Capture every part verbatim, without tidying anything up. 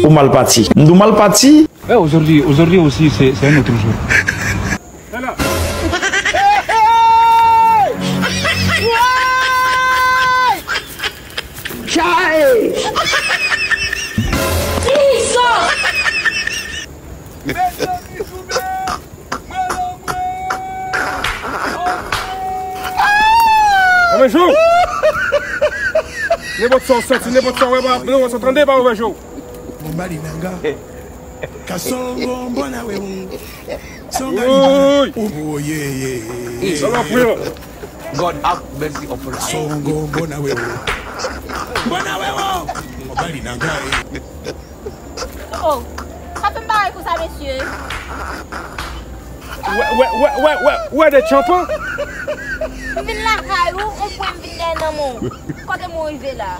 Ou mal pati. M di w mal pati. Ouais, aujourd'hui, aujourd'hui aussi, c'est, c'est un autre jour. Ouvè je w! Nenpòt sa w santi, nenpòt sa w wè, pa, non, sa w tande, pa ouvè je w. Mwen ba li nanga. Kasongo mbona wewe. Songa. Woy! Oh, yeah, yeah, yeah. Sa va, frè? God have mercy upon us. Kasongo mbona wewe. Mbona wewe. Mwen ba li nanga. Oh, pa fè m bagay konsa, mesye. Wè, wè, wè, wè, wè, wè de tchanpan. M vin lakay ou, on pwen m vin dèyè nan men w. Kote mwen rive la?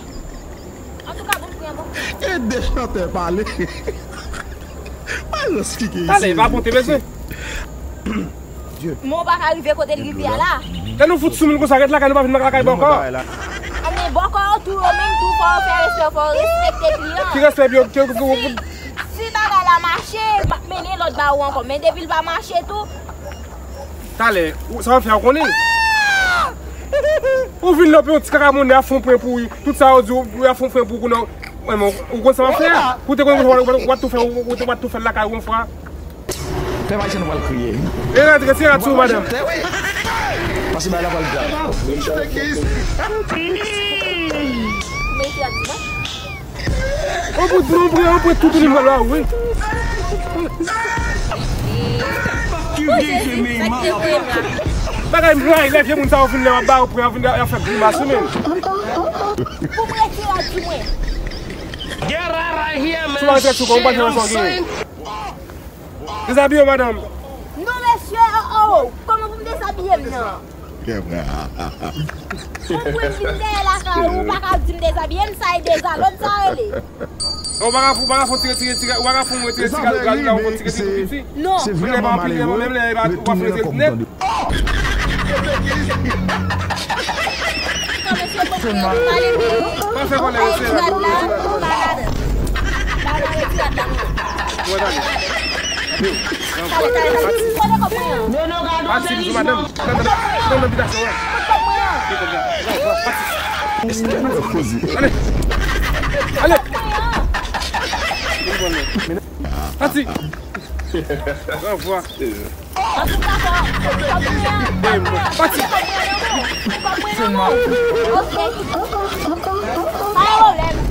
Antouka, bon pwen, bon pwen. E de chantè pale. Talè, pa konte bezwen. Men w pa ka rive kote l rive a la. Lè nou fout sou moun konsa, ret lakay nou, pa vin nan lakay bòkò. Anben bòkò yo tou, yo menm tou, fò yo fè respè, fò yo respekte kliyan. Ki respè yo, ki, ki, ki, Si bagay la mache, m ap mennen lòt ba ou ankò. Men depi l pa mache tou. Talè, ou, sa w ap fè, ou konnen? Ou vin la, w ap yon ti kaka monnen, ap fè yon pwen pou ou. Tout sa yo di w, ap fè yon pwen pou ou, konnen w, ou konn sa w ap fè a? Ou te konnen w ap tou fè, ou, ou te ap tou fè l lakay ou yon fwa. Pèp ayisyen nou pral kriye. E rad, retire rad sou ou, madanm. Pase bay la pral grav. Ou bout, ou pran, ou pran tout li la, wi. Bagay m ray, lè vye moun sa yo vin lè w ap ba yo pran, yo vin ap fè grimas, wi, men. Pou m retire rad sou mwen. Sou mwen, sou mwen, sou mwen. Dezabiye w, madanm. Non, mesye, oh, oh, kòman pou m dezabiye m nan? Ou pran vin dèyè lakay ou, ou pa ka di m dezabiye m, sa e deza, lòt sa rele. Ou pa ka fè, ou pa ka fè tire, tire, tire, ou pa ka fè mwen tire, tire, tire, tire, tire, tire, tire. Non. Se vrèman malere, retounen nan kò m tande. Kòm se bon pou yo pale pou yo. Bay ti rad la, pa ladan. Ba, ba, ti rad la, non. Talè, talè, talè. Kote kòb mwen an? Pati, madanm. Nan, nan, nan, nan bitasyon an. Kote kòb mwen an? Ale. Ale. Pati. Ranvwa. Antouka, fò, fò mwen an. Pati. Fò mwen an, non. Ok. Pa gen pwoblèm.